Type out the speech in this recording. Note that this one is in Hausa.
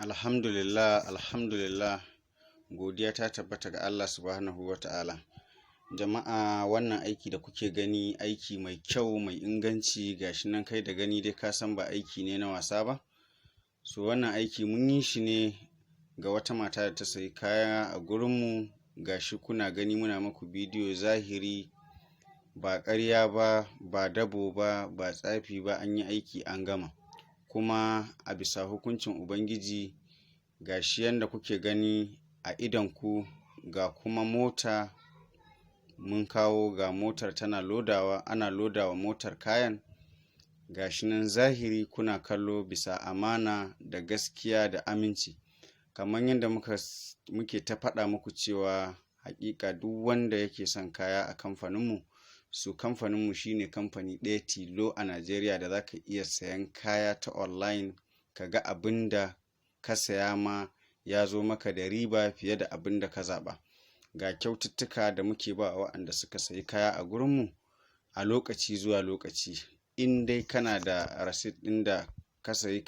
Alhamdulillah, alhamdulillah, godiya ta tabbata ga Allah Subhanahu wa Ta'ala. Jama'a, wannan aiki da kuke gani, aiki mai kyau, mai inganci, gashi nan kai da gani dai ka san ba aiki ne na wasa ba. So wannan aiki mun yi shi ne ga wata mata da ta sayi kaya a gurinmu. Gashi kuna gani, muna muku bidiyo zahiri, ba ƙarya ba, ba dabo ba, ba tsafi ba. An yi aiki an gama, kuma a bisa hukuncin Ubangiji, gashi yanda kuke gani a idonku, ga kuma mota mun kawo, ga motar tana lodawa, ana lodawa motar kayan. Gashi nan zahiri kuna kallo, bisa amana da gaskiya da aminci, kamar yadda muke ta faɗa muku cewa haƙiƙa duk wanda yake son kaya a kamfaninmu. So kamfaninmu shine kamfani ɗaya tilo a Najeriya da za ka iya sayan kaya ta online, ka ga abin da ka saya ma ya zo maka da riba fiye da abin da ka zaɓa. Ga kyaututtuka da muke ba waɗanda suka sayi kaya a gurinmu a lokaci zuwa lokaci, in dai kana da receipt ɗin da ka sayi.